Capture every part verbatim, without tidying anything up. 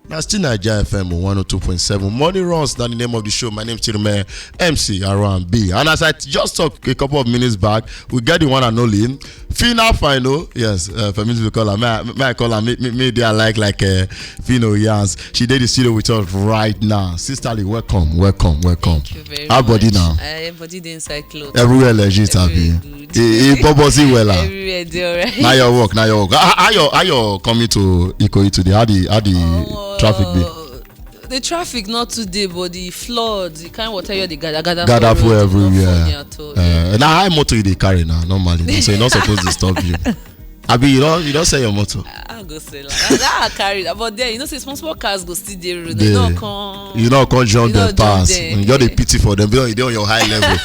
Na still Naija F M one oh two point seven. Morning runs na the name of the show. My name is Chirume M C R one B. And as I just talked a couple of minutes back, we get the one and only Fina Fino. Yes, uh, for me to call her. May I, may I call her? Me, me, me, they are like, like uh, Fino Yans. She did the studio with us right now. Sisterly, welcome, welcome, welcome. Thank you very How much. Body now? Uh, body dey inside clothes. Everywhere legit, Everywhere abi? Good. E, e bobo si wella. Everywhere dey alright. Now your work, now your work. How, how your, how your coming to Ikoyi today? How the, how the Oh, traffic be? The traffic not today, but the flood, the kind water you dey gather, gather Gather for for road, e no everywhere. Funny at all. Uh, now high motor you dey carry now normally, so e not supposed to stop you. Abi you don't, you don't sell your motor. I go sell am. That, that I carry that. But then you know say small small cars go still dey road. They They- don't come. You know, come join You them don't join pass. them. You got a pity for them. They on your high level.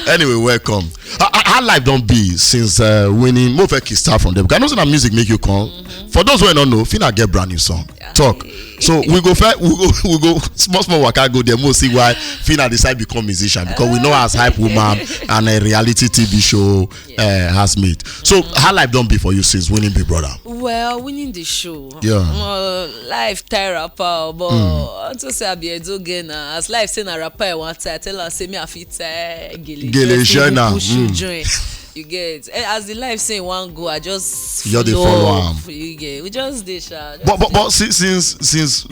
Anyway, welcome. How, how how life don't be since uh, winning? Mo fẹ́ kick start from them. Because I know say na music make you come. For those who don't know, Fina get brand new song. Talk. So we go fair, we go we go small small waka go there. We'll see why Fina decide become musician because we know as hype woman and a reality T V show uh, has made. So how life don't be for you since winning Big Brother? Well, winning the show. Yeah. Uh, life tie rapper, but unto say I be Edo girl now. As life say na rapper I want to, I tell her say me I fit tie gele Gele join, say join am, push you mm. join. You get. Eh, as the life say one go, I just You just dey follow follow am. up. You get. We just dey sha. Just But but dey- but since since since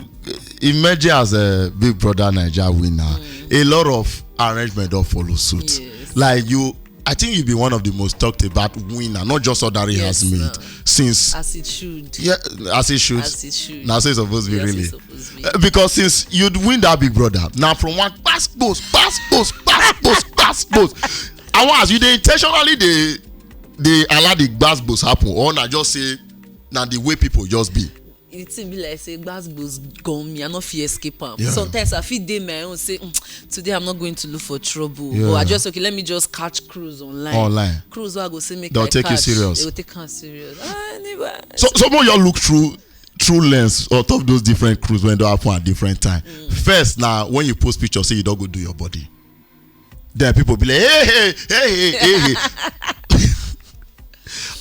emerging as a Big Brother Naija winner, a lot of arrangement don follow suit. Yes. Like you, I think you be one of the most talked about winner, not just ordinary Yes, housemaid, now. since As it should. yeah, as it should. As it should. Now so it's supposed to be Yes, really. it's supposed to be. Uh, because since you'd win that Big Brother, now from one pass goes, pass goes, pass goes, pass goes. I want as you they intentionally they they allow the gbas gbos happen, or na just say na the way people just be. The thing be like say gbas gbos gone me, I no fit escape am. Yeah. Sometimes I fit dey my own say, "Mm, today I'm not going to look for trouble." Yeah. But I just okay, let me just catch cruise online. Online. Cruise wey I go say make They'll I take you catch. serious. They will take am serious. Ah, anyway. So some of y'all look through through lens on top those different cruise when they happen at different time. First now when you post picture say you don't go do your body. Then people be like, "Hey, hey, hey, hey, hey, hey."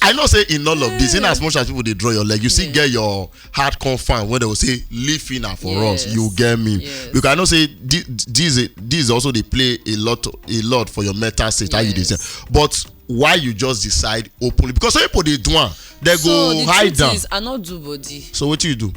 I know say in all of this, in as much as people they draw your leg, you see Yeah. get your hardcore fan when they will say, "Leave Fina for us." Yes. You get me? Yes. Because I know say thi- this this is also they play a lot a lot for your mental state. How you dey Yes. say? But why you just decide openly? Because some people they do one, they So go the hide truth down. is, I not do body. So what do you do?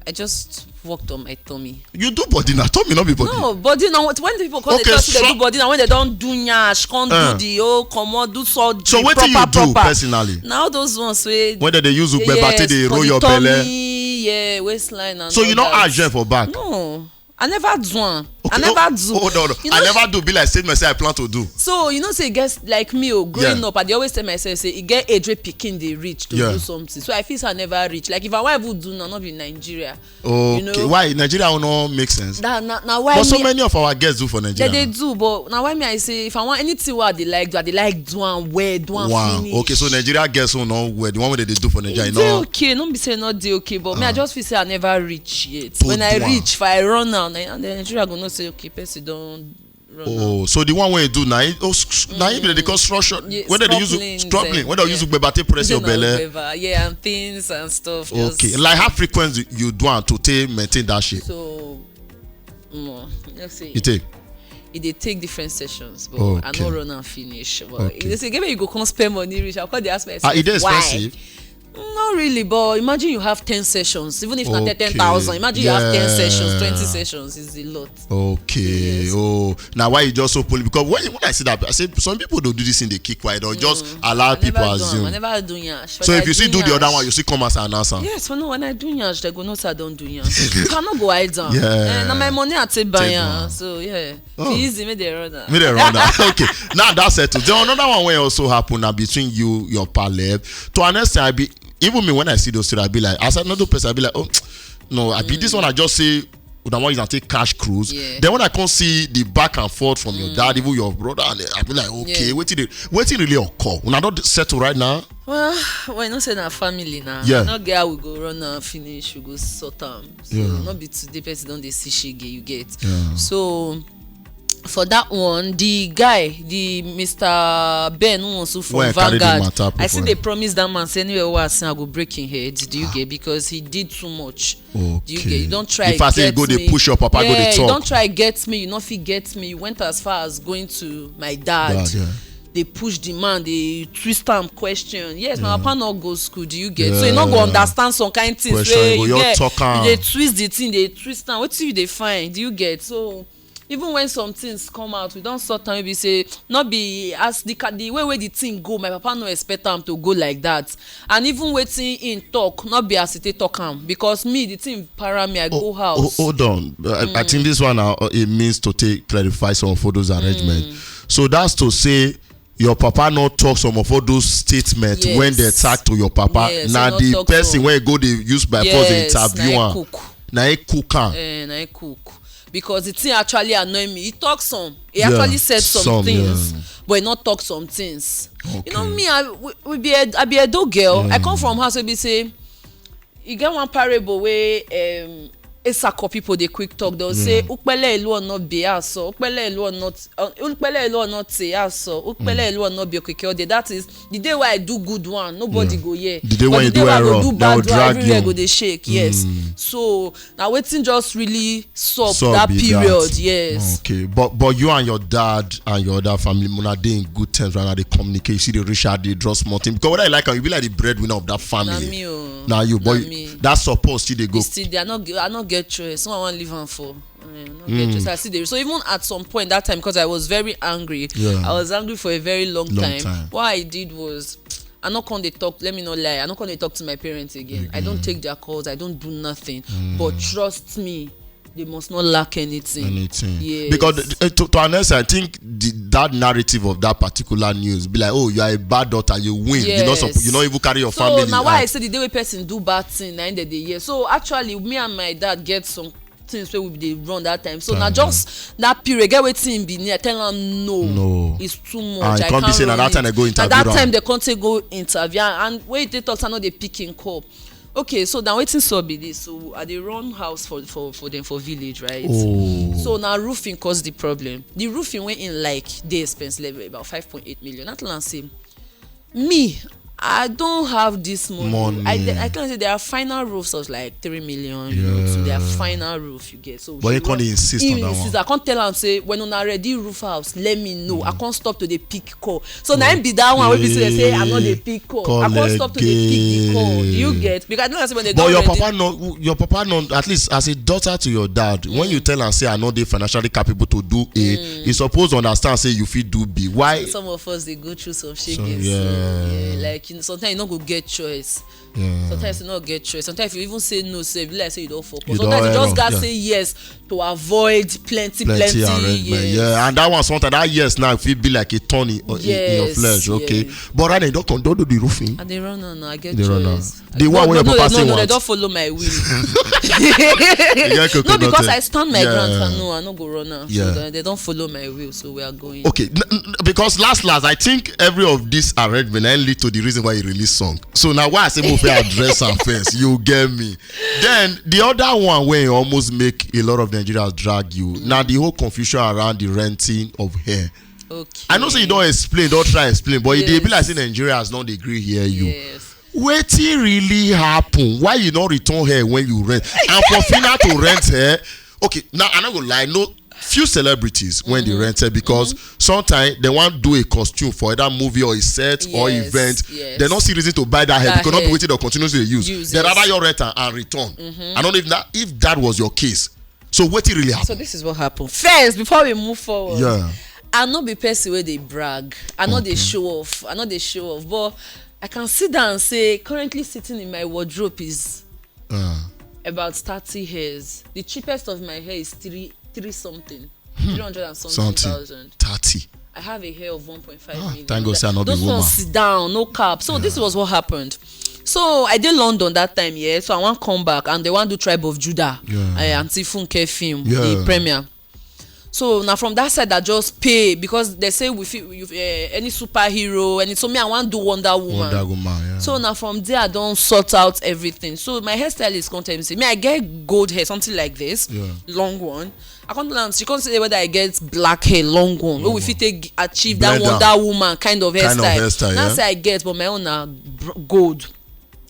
I just worked on my tummy. You do body now. Tummy not be body. No, body now. What when people call Okay, the person they stro- do body now when they don't do nyash, can't Uh. do the oh come on do surgery. So what do you proper do proper. personally? Now those ones wey When they, they use Yes, ugbeba take dey for roll the your tummy, belle. Yeah, waistline and So all you not that. ask them for back. No, I never do am. I Okay, never oh, do. oh, no, no. You I know, never do. Be like statement say I plan to do. So you know say guys like me oh, growing Yeah. up, I dey always tell myself say e get age wey pikin dey reach to Yeah. do something. So I feel say I never reach. Like if I wan even do now, not be Nigeria. Okay, You know? why Nigeria will not make sense? That na, na why But so me, many of our guests do for they, Nigeria. they now. do, but now why me I say if I want anything what they like do, I they like do and wear, do and Wow. finish. Okay, so Nigeria guests who know where the one where they do for Nigeria, It's you know. okay. No be say not dey okay, but me I Uh. just feel say I never reach yet. Put When I one. reach, if I run now, na- the Nigeria go not say okay, person don't run now. Oh, so the one where you do now, it- oh, s- s- now you be the construction. Yeah, Whether they use scrapplings, scrapling, eh, whether you yeah. use ugbeba take press your Then I belle. ugbeba, yeah, and things and stuff. Okay, Just like how frequent you do am to take maintain that shape? So, mm, let's see. You take. E dey take different sessions, but I Okay. no run and finish. But Okay. They say, "Give me you go come spend money reach." I call the ask myself, Ah, it is why? expensive. Not really, but imagine you have ten sessions, even if not Okay. ten thousand. Imagine you have ten sessions, Yeah. twenty sessions is a lot. Okay. Yes. Oh, now why you just so pull? Because when, when I see that, I say some people don't do this in the kick wide or just Mm. allow I people never do am. I assume. never do yash. So When if I you see do do the other yash- one, you see come as an announcer. Yes, for no, when I do yash, they go no say I don't do yash. You cannot go hide down. Yeah. Eh, na my money I take buy Take am. am. So yeah, Oh. Be easy, make they run am. Make they run am. Okay, now that's settled. Then another one where also happen now between you, your pale. To an extent, I be even me when I see those three, I be like, as another person, I be like, oh no, I be this one. I just say. Una wan use am take cash cruise. Yeah. Then when I come see the back and forth from your dad, even your brother, and I be like, okay, Yeah. wetin dey wetin really occur? Una don settle right now. Well, well, you know say na family now. Yeah. No get how we go run am finish, we go sort am. So Yeah. not be today person don dey see shege, you get. Yeah. So For that one, the guy, the Mr. Ben Nwosu from Vanguard, I see they promise that man say anywhere where I see I go break him head. Do you get? Because he did too much. Okay. Do you get? You don't try. If I say you go, they push your papa, go, they talk. You don't try get me. You not fit get me. You went as far as going to my dad. They push the man, they twist am question. Yes, my papa not go school. Do you get? So you not go understand some kind things. Question, you go, you talk am. They twist the thing, they twist am. What do you they find? Do you get? So even when some things come out, we don't sort time, we say, not be as the the way where the thing go, my papa no expect am to go like that. And even waiting in talk, not be as it talk am, because me, the thing para me, I go house. Hold on. I, I think this one, uh, it means to take clarify some of those arrangements. So that's to say, your papa not talk some of all those statements when they talk to your papa. Now the person when go, they use by force, they interview am. Na he cook am. Eh, na he cook. Because the thing actually annoy me. He talk some. He actually said some things, but he not talk some things. You know me, I we, we be a, I be a Edo girl. I come from house where be say, you get one parable where um Esako people they quick talk. They'll say, "Ukpele elu not be aso. Ukpele elu not uh, ukpele elu not say aso. Ukpele elu not be okeke ode." That is the day where I do good one, nobody go here. The day when you do error, do bad one, everywhere go they shake. Yes. So now waiting just really stop that period. Yes. Okay, but but you and your dad and your other family, muna, they in good terms right now. They communicate. You see the Richard, they draw small thing, because what I like, you be like the breadwinner of that family. Now you, but that support still they go. Still, they are not. I not get choice. So I want leave am for. I not get choice. I see there. So even at some point that time, because I was very angry, I was angry for a very long time. What I did was, I not come they talk. Let me not lie. I not come they talk to my parents again. I don't take their calls. I don't do nothing. But trust me, they must not lack anything. Anything. Yes. Because uh, to, to an extent, I think the, that narrative of that particular news be like, "Oh, you are a bad daughter. You win. You not you not even carry your family." So now why I say the day way person do bad thing, na end of the year. So actually, me and my dad get some things where we dey run that time. So now just that period, get wetin be near. Tell am no. No. It's too much. I can't be saying at that time they go interview. At that time they can't take go interview. And when they talk, I know they pick in call. Okay, so now waiting so be this. So I dey run house for for for them for village, right? So now roofing caused the problem. The roofing went in like they expense level about five point eight million. That land say me, I don't have this money. I I can say there are final roofs of like three million. You know, so there are final roof you get. So but you can't insist on that one. I can't tell am say when una ready roof house, let me know. I can't stop to the pick call. So now be that one wey be say, say I no dey pick call. I can't stop to dey pick the call. Do you get? Because I don't know when they. But your papa no, your papa no. At least as a daughter to your dad, when you tell am say I no dey financially capable to do A, he suppose understand say you fit do B. Why? Some of us they go through some shaking. Yeah, like you know, sometimes you no go get choice. Sometimes you no get choice. Sometimes if you even say no, say be like say you don't focus. Sometimes you just gotta say yes to avoid plenty plenty, plenty arrangement. Yes. Yeah, and that one sometimes that yes now feel be like a thorn in, in your flesh. Okay, but right now you don't come, don't do the roofing. And they run on. I get choice. The one where your papa say no, they don't follow my will. No, because I stand my ground. No, I no go run am. So they don't follow my will. So we are going. Okay, because last last I think every of this arrangement I lead to the reason why you release song. So now why I say move address am first. You get me? Then the other one where you almost make a lot of Nigerians drag you. Now the whole confusion around the renting of hair. Okay. I know say you don't explain, don't try explain, but it dey be like say Nigerians don't agree hear you. Yes. Wetin really happen? Why you not return hair when you rent? And for Fina to rent hair, okay, now I no go lie, no few celebrities when they rent hair because sometimes they want do a costume for either movie or a set or event. They don't see reason to buy that hair because not be wetin they continue to use. They rather your rent and, and return. I don't know if that if that was your case. So wetin really happen? So this is what happened. First, before we move forward, I no be person where they brag. I know they show off. I know they show off. But I can sit down and say currently sitting in my wardrobe is about thirty hairs. The cheapest of my hair is three three something. Three hundred and something thousand. Thirty. I have a hair of one point five million. Thank God say I no be woman. Those ones sit down, no cap. So this was what happened. So I did London that time, yeah. So I want come back and they want do Tribe of Judah. Yeah. Uh, Auntie Funke film, the premiere. So na from that side I just pay, because they say we fit, you, uh, any superhero, any, so me, I wan do Wonder Woman. Wonder Woman, yeah. So na from there I don sort out everything. So my hairstylist come tell me say me I get gold hair, something like this, Yeah. long one. I come tell am, she come say whether I get black hair, long one, wey we fit take achieve that Blend am. Wonder Woman kind of Kind of hairstyle. hairstyle, Now yeah. Say I get, but my own na br- gold.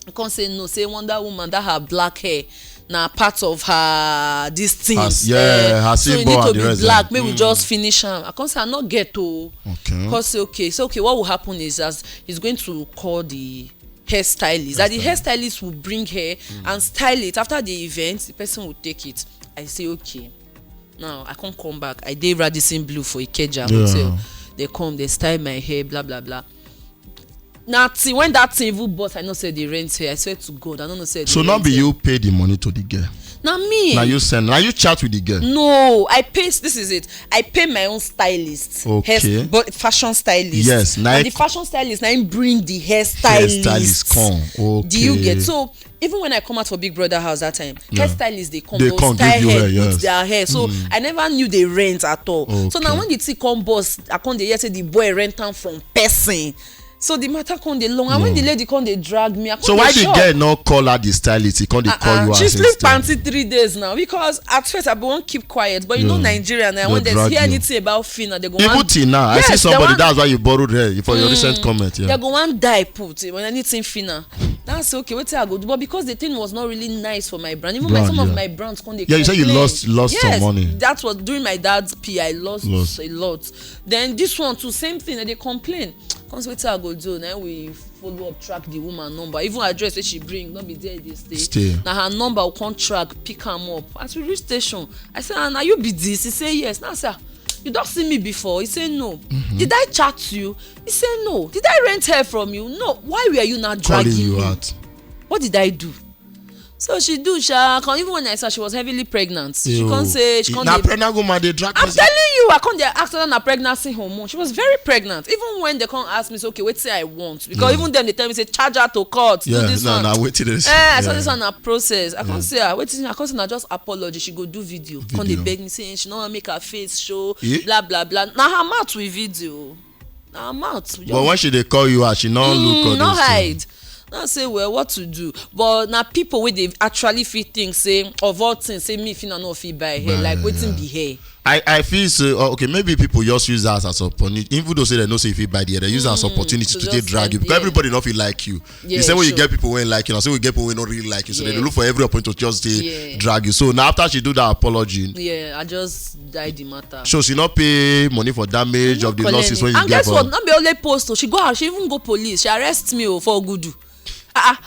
I come say no, say Wonder Woman, that her black hair na part of her this thing. Her s- yeah, her So it symbol need to and the be rest, black. yeah. Make we just finish am. I come say I no get o. Okay. Come say okay, so okay, what will happen is as he's going to call the hairstylist. That the hairstylist will bring her and style it after the event. The person will take it. I say okay. Now I can't come back. I dey Radisson Blue for Ikeja Yeah. Hotel. They come, they style my hair, blah blah blah. Now till when that thing even bust, I know say they rent hair. I swear to God, I don't know say. So now be you pay the money to the girl. Now me. Now you send. Now you chat with the girl. No, I pay. This is it. I pay my own stylist. Okay. Hair, but fashion stylist. Yes, na And I the c- fashion stylist now him bring the hairstylist. Hairstylist come. Okay. Do you get? So even when I come out for Big Brother house that time, Yeah. hairstylist they come They go come style give you hair hair, with yes. Their hair. So I never knew they rent at all. So now Okay. When the thing come bust, I come dey hear say the boy rent am from person. So the matter come dey long. And when No. The lady come dey drag me, I come So dey why the shock. Girl not call her the stylist? He come dey call Uh-uh. you She as sleep style. Panty three days now because at first I be wan keep quiet, but you know Yeah. Nigeria now, They'll when they drag hear you. Anything about Fina, they go Even want till now, I Yes, see they somebody. want- That's why you borrowed her for your recent comment. Yeah. They go one die put when anything Fina. That's okay. Wetin I go do? But because the thing was not really nice for my brand, even my Brand, some of yeah. My brands come dey Yeah, you say you complain. Lost, lost Yes, some money. That was during my dad's P I. I lost, Lost. A lot. Then this one too, same thing. They complain. Come say wetin I go do. Now we follow up, track the woman number, even address wey she bring, no be there they stay. Stay. Now her number will come track, pick am up. As we reach station, I say, "Ah, na you be this?" He say, "Yes." Now I say, "Ah, you don't see me before?" He say, "No." Did I chat you? He say, "No." Did I rent hair from you? No. Why were you not dragging Calling you me? Out. What did I do? So she do, sha. Come, even when I saw she was heavily pregnant, she Ew. Come say she come Now dey- pregnant woman they drag I'm person. Telling you, I come dey ask her na pregnancy hormone. She was very pregnant. Even when they come ask me, say, "Okay, wetin I want?" Because even them they tell me say, "Charge her to court, Yeah, do this no, one." no, wait till this. Eh, I Yeah. Saw this one na process. I come say, "Ah, wetin?" I come say, "Na just apology." She go do video. Come dey Video. Beg me saying she no wan make her face show. Eh? Blah blah blah. Now her mouth with video. Now her mouth. But when she they call you out, she not look all Mm, no those things. Hide. Now say, "Well, what to do?" But now people wey they actually feel things say of all things say me Fina no fit buy hair. Buy Like hair, wetin yeah. Be hair. I, I feel so. Uh, okay, maybe people just use that as opportunity. Even though say they know say if you buy there, they use it as opportunity to to, just take drag you. spend Because it. Everybody not feel like you. Yeah, You say when you sure. Get people when like you, and say we get people when not really like you. So they Yeah. Look for every opportunity to just take Yeah. Drag you. So now after she do that apology, Yeah, I just die the matter. So she not pay money for damage No of the collect losses when any- you And get guess for. What? Not be only post. Oh, she go out. She even go police. She arrest me. Oh, for good. Ah, ah.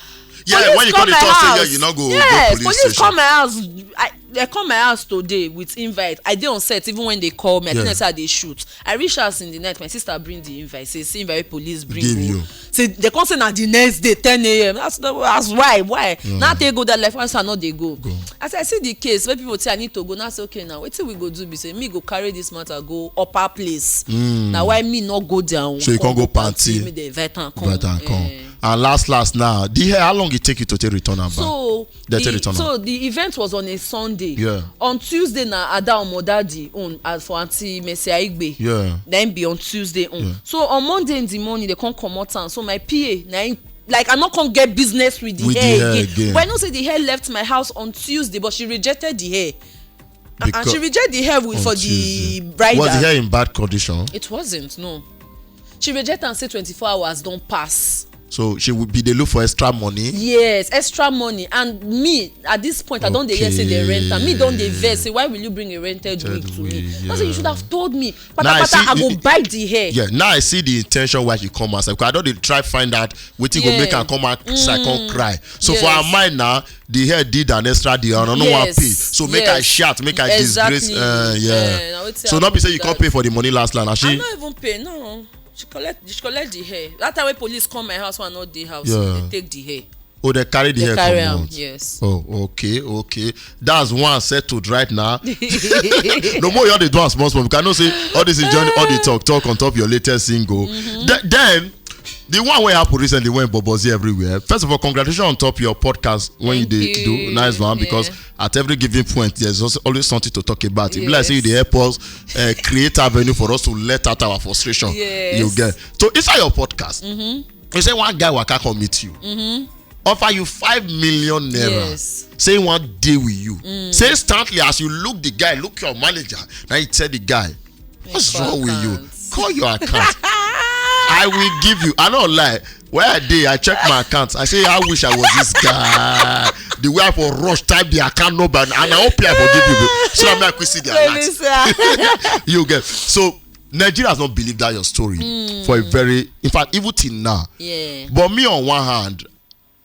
Yeah, Police when you come come to my talk, say, house. Yeah, you not go, Yes, go police, police station. Come my house. I they come my house today with invite. I dey on set even when they call me. I think Yeah. I say I dey shoot. I reach house in the night. My sister bring the invite. Say see invite police bring Give go. You. Say they come say na the next day ten a m. That's the, that's why why. Now they go that life. I say I no dey go. Go. As I see the case, when people say I need to go, now I say okay now. Wetin we go do be say me go carry this matter go upper place. Now why me not go down? So you can't go panty. Me the vet and come. But and come. Eh. And last, last now, the hair, how long it take you to take return and back? So They the, take return so the event was on a Sunday. Yeah. On Tuesday na Ada Omodadi own as for Auntie Mercy Aigbe. Yeah. Then be on Tuesday own. Yeah. So on Monday in the morning they come comot am. So my P A na him, like I no come get business with the With the hair hair again. Again. But I know say the hair left my house on Tuesday, but she rejected the hair. Uh-uh, Because- she reject the hair with, On for Tuesday. The bridal. Was the hair in bad condition? It wasn't, no. She reject and say twenty-four hours don't pass. So she would be they look for extra money. Yes, extra money. And me, at this point, I don't dey hear say they rent. And me don't dey vex. Say, why will you bring a rented wig to me? That's what you should have told me. But I go buy the hair. Yeah, now I see the intention why she come outside. Because I don't dey try find out what go make her come outside, come cry. So for her mind now, the hair did an extra day and I no wan pay. So make I shout, make I disgrace. Uh, yeah. So not be say you can't pay for the money last line. I she not even pay, no. She collect, she collect the hair. That time when police come my house, when I not the house, yeah. They take the hair. Oh, they carry the they hair carry from am, yes. Oh, okay, okay. That's one settled right now. No more you all the do small small. Because I know say all this is journey, all the talk, talk on top of your latest single. Mm-hmm. Th- then The one wey happen recently, when bobozi everywhere. First of all, congratulations on top your podcast when you Thank dey do. You. Nice one, because Yeah. at every given point there's also always something to talk about. If like say you Yes. dey help us uh, create avenue for us to let out our frustration. Yes. You get, so inside your podcast, you say one guy waka come meet you, offer you five million naira, Yes. say he wan dey with you. Say instantly, as you look the guy, look your manager, now you tell the guy, "What's Call wrong with you? account. Call your account. I will give you." I no lie. Where I dey, I check my account. I say, "I wish I was this guy." The way I for rush type the account number, and I hope I forgive you. So I make we see the Baby, alert. Sir. You get, so Nigeria has not believed that your story for a very, in fact, even till now. Yeah. But me, on one hand,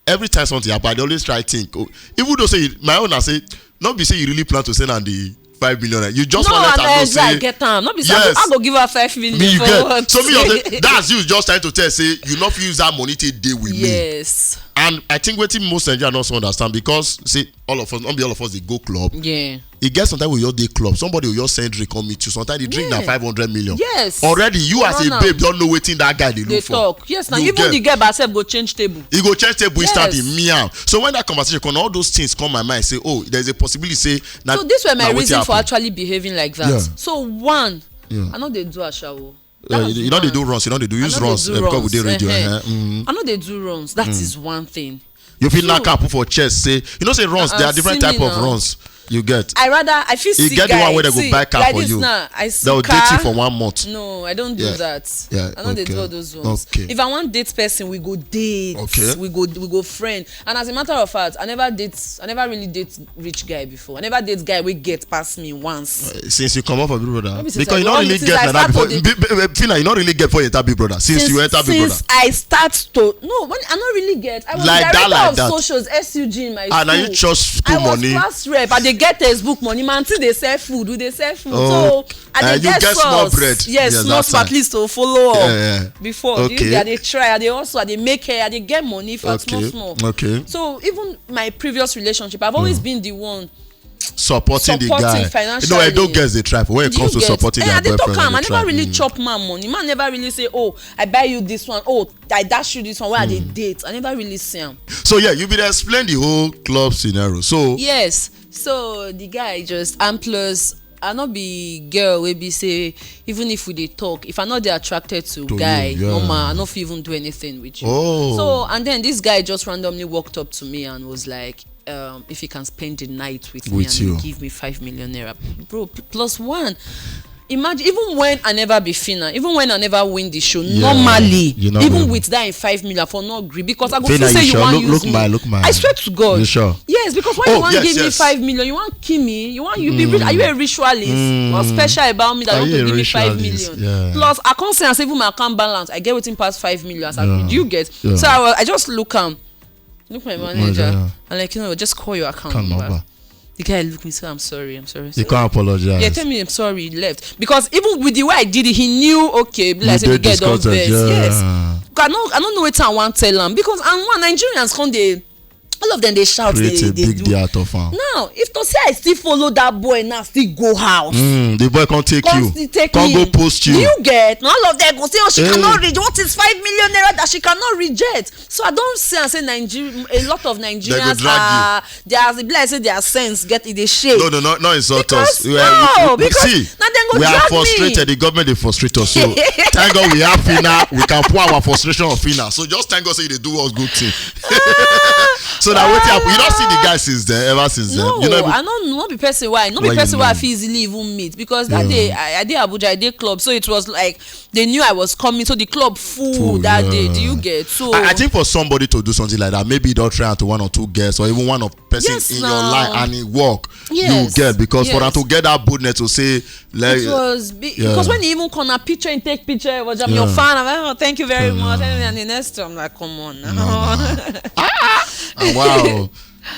every time something happen, I dey always try think. Oh, even though say you- my own, I say, not be say you really plan to send am the five million. You just No, want I to know know exactly. I say Get am. Not be say Yes. I go give her five million me, you for get. What? So me, you get, that's you just trying to tell say you not use that money to deal with me. Yes. And I think wetin most Nigerians also understand, because see, all of us, not be all of us, they go club. Yeah. E get sometimes we all dey club. Somebody will just send drink come meet you. Sometimes the drink na Yeah. Five hundred million. Yes. Already, you as Run a am. Babe don't know wetin that guy dey They look for. Talk. Yes, now You even get- the girl herself go change table. E go change table instantly. Yes. Meow. So when that conversation come, all those things come my mind. Say, "Oh, there's a possibility." Say, na, So this were my na wetin reason for happen. Actually behaving like that. Yeah. So one, Yeah. I know they do ashawo. Yeah, you, you know they do runs. You know they do use runs. Uh, because we dey radio. Uh-huh. Eh, mm. I know they do runs. That is one thing. You feel So- like put for chest. Say, you know, say runs. There Uh-uh, are different see type me of now. Runs you get. I rather I feel You see get the one guy, wey they go see, buy car like for this you. Now, I see They'll car. Date you for one month. No, I don't do Yeah. that. Yeah, I know they do okay. All those ones. Okay. If I want date person, we go date. Okay. We go we go friend. And as a matter of fact, I never date. I never really date rich guy before. I never date guy wey get pass me once. Uh, since you come up for Big Brother, Maybe since because I you don't don't- really since get I like that before. started Be- be- be- Fina, you don't really get for you enter Big Brother. Since, you enter Big Brother, Since I start to no, when I don't really get. I was Like that, director like of that. Socials, S U G in my Ah, school. now you church school I was money. Class rep. I dey get textbook money. Man, till they sell food, do they sell food? Oh, So I uh, dey you get get small sauce. Bread. Yes, Yes, small that's small, at fine. Least to follow up. Yeah, yeah. Before Okay. You, I dey try, I dey also, I dey make hair, I dey get money for Okay. Small small. Okay. So even my previous relationship, I've always been the one Supporting the Supporting guy. You know, financially. I don't get the tribe when it Do comes you to get? Supporting Eh, their I dey boyfriend. Talk am. They I never try. Really Mm. Chop man money. Man never really say, "Oh, I buy you this one. Oh, I dash you this one." Where I dey date, I never really see him. So yeah, you be there explain the whole club scenario. So Yes. So the guy just and plus I not be girl wey be say even if we dey talk, if I not dey attracted to, To guy, you, yeah. No man, I not fit even do anything with you. Oh. So and then this guy just randomly walked up to me and was like, um, if he can spend the night with, me With and you. Give me five million naira, bro. P- plus one. Imagine, even when I never be Fina, even when I never win the show, Yeah, normally, you know, even baby. With that in five million, for no agree because I go Fina, feel say you you sure? Want Look, use look me. My, look my. I swear to God. You sure? Yes, because when Oh, you want yes, give me yes. Five million, you want kill me. You want you be rich. Are you a ritualist? What's special about me that Are you want you to a give me five ritualist? Million? Yeah. Plus, I can't say as even my account balance. I get within past five million. As I Yeah. Do you get? Yeah. So I, was, I just look am. Look my manager. Yeah. I'm like, you know, just call your account Account number. Number. The guy look me, say I'm sorry, I'm sorry. You can't apologize. Yeah, tell me I'm sorry. He left because even with the way I did it, he knew. Okay, be like say the Did girl don't discuss it, vex. Yeah. Yes, I know. I don't know what I want to tell him because and one Nigerians come they all of them they shout. Create they, a they big do. Day out of him. Now, if to say I still follow that boy now, still go house. Mm, the boy can't take Come you. Still take Can't me. Go post you. Do you get? Now all of them go say, oh, she Eh. Cannot reject. What is five million naira that she cannot reject? So I don't say and say Nigeria. A lot of Nigerians drag are. They are. Be like say their sense get in the shade. No, no, no, no, it's not Because, us. We no, are, we, we, because see, now then go we are drag me. Frustrated. The government they frustrate us. So thank God we have Fina. We can pour our frustration on Fina. So just thank God say they do us good thing. So that what happen? You don't see the guy since then, ever since No, then. You know, I don't know. Not be person why. Not Why be you person why I know? Feel easily even meet because that Yeah. Day I, I did Abuja, I did club, so it was like they knew I was coming, so the club full Full, that yeah. Day. Do you get? So I, I think for somebody to do something like that, maybe they'll try to one or two guests or even one of person Yes, in your now. Life and it work. Yes, You get because for yes. Them to get that boldness to say, like, It was be, yeah. Because when he even come a picture and take picture, it was I'm your Yeah. Fan. I'm like, oh, thank you very Yeah. Much. And then the next time, I'm like, come on now. Ah, wow.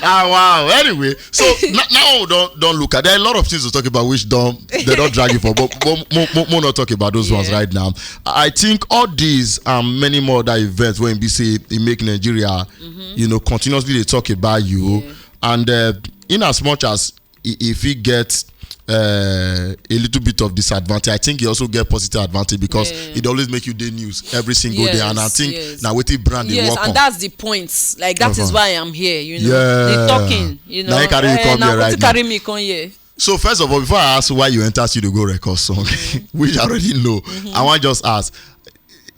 Ah, wow. Anyway, so n- now don't don't look at. There are a lot of things to talk about which don't they don't drag you for, but, but more, more, more not talk about those ones Yeah. Right now. I think all these and many more other events when we say it make Nigeria, you know, continuously they talk about you, and uh, in as much as i- if he gets uh, a little bit of disadvantage. I think you also get positive advantage because yeah. It always make you the news every single yes, day. And I think yes. Now with the brand yes, and work on. That's the point. Like that uh-huh. Is why I'm here. You know, yeah. The talking. You know, now you carry, you eh, come now here right carry now. Me come here. So first of all, before I ask why you enter studio go record song, mm-hmm. Which I already know, mm-hmm. I want just ask.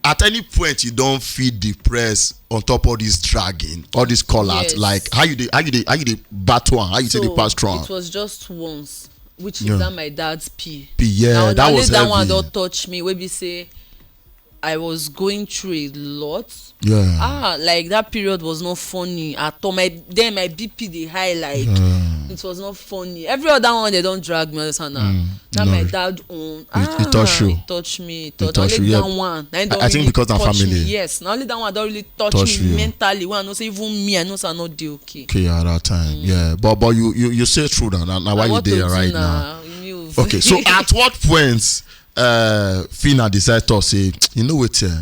At any point you don't feel depressed on top of this dragging, all this call out yes. Like how you dey how you dey how you dey battle am, how you so, take the pass through am? It was just once, which is yeah. That my dad's pee p yeah now, that was that heavy. One don't touch me wey be say I was going through a lot. Yeah. Ah, like that period was not funny at all. My then my B P the high like yeah. It was not funny. Every other one they don't drag me understand now. Mm, that no. My dad own. It, ah, it touch you. It touch me. It touch, it touch only you. That yeah. One. I, I think really because I'm family. Me. Yes, now only that one don't really touch, touch me you. Mentally. When I know say even me, I know say I not do okay. Okay, at that time, mm. Yeah. But but you you you say true now. Now why you there right now? Now. Okay, so at what point uh, Phyna decide to say, you know what? Uh,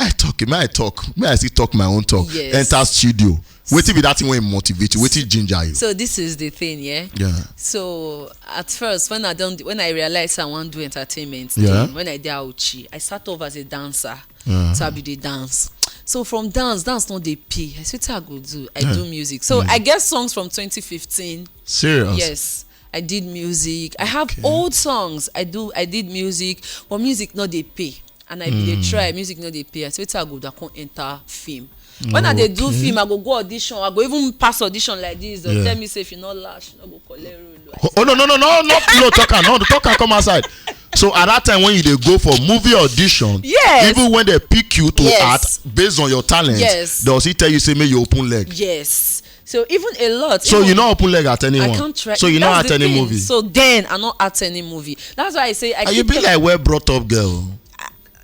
I talk, may I talk, may I still talk my own talk. Yes. Enter studio. Wetin be that thing wey motivate you? Wetin ginger you? So this is the thing, yeah. Yeah. So at first, when I don't, when I realized I want to do entertainment, yeah. Thing, when I did Auchi, I start off as a dancer. Yeah. So I be the dance. So from dance, dance not the pay. I said I go do. I yeah. Do music. So mm. I get songs from twenty fifteen. Serious? Yes. I did music. I have okay. Old songs. I do. I did music, but music not they pay. And I be mm. They try music not they pay. I swear I go that can enter film. When okay. I they do film, I go go audition. I go even pass audition like this. They'll yeah. Tell me say if you not lash, you not go collect role. Oh, oh no no no no no no talk am no talk am come outside. So at that time when you they go for movie audition, yes. Even when they pick you to yes. Act based on your talent, yes. Does he tell you say make you open leg? Yes. So even a lot. So even, you not open leg at anyone. I can't try. So you not at any thing. Movie. So then I not at any movie. That's why I say I. And you be like well brought up girl.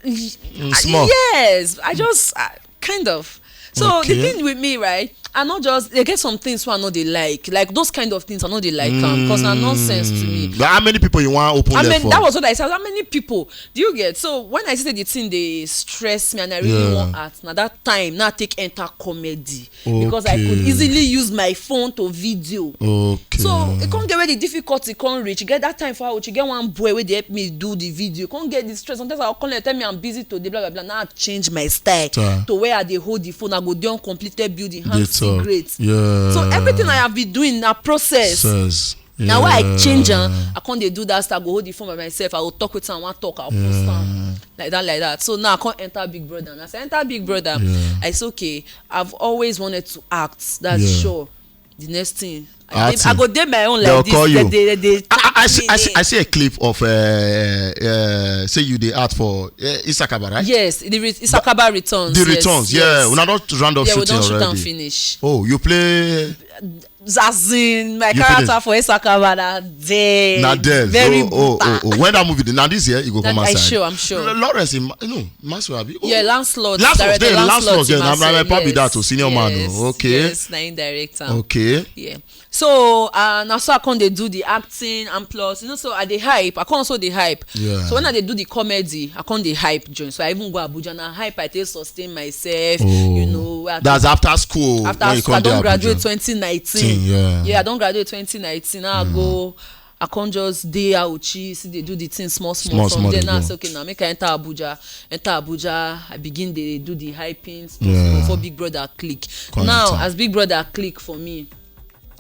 Mm, small. Yes, I just uh, kind of. So okay. The thing with me, right? I not just they get some things who I know they like, like those kind of things I know they like um, because mm. Are nonsense to me. But how many people you want open? I mean, for? That was what I said. How many people do you get? So when I say the thing they stress me and I really yeah. Want art now that time now take enter comedy. Okay. Because I could easily use my phone to video. Okay. So it can't get where the difficulty can't reach. You get that time for how you get one boy where they help me do the video. Can't get the stress. Sometimes I'll call and tell me I'm busy today, blah blah blah. Now I change my style to where I they hold the phone. I go down completed building, hand secret. Yeah. So everything I have been doing na process. Says. Now why I change am, I can't they do that stuff. I go hold the phone by myself. I will talk with someone, talk, I'll post am like that, like that. So now I can't enter Big Brother. And as I enter Big Brother, yeah. It's okay. I've always wanted to act. That's yeah. Sure. The next thing, I, I go did my own like this. They, they, they I, I, see, I, see, I see a clip of uh, uh, say you the art for uh, Isakaba, right? Yes, the re- Isakaba returns. The yes, returns, yes. Yeah. We not round up yeah, shooting we don't shoot already. And finish. Oh, you play. As in my you character finish. For Isakaba that day. Not there. Very oh, oh, oh, oh. When that movie, now this year, you go come outside. I'm sure, I'm sure. Lawrence, you know, Master Abi. Oh. Yeah, Lancelot. Lancelot, then Lancelot, then I'm like probably that to senior man. Yes, okay. Yes, nine director. Okay. Yeah. So uh, now so I can they do the acting and plus you know so I the hype I can also the hype. Yeah. So when I they do the comedy I can the hype join so I even go Abuja now hype I take sustain myself. Oh. You know I that's after school. After when school I don't graduate twenty nineteen. Yeah. Yeah I don't graduate twenty nineteen now I go. I can't just day out see they do the thing small small small from small there now. It's okay now make I enter Abuja enter Abuja I begin they do the hyping small, yeah. Small before Big Brother click. Now as Big Brother click for me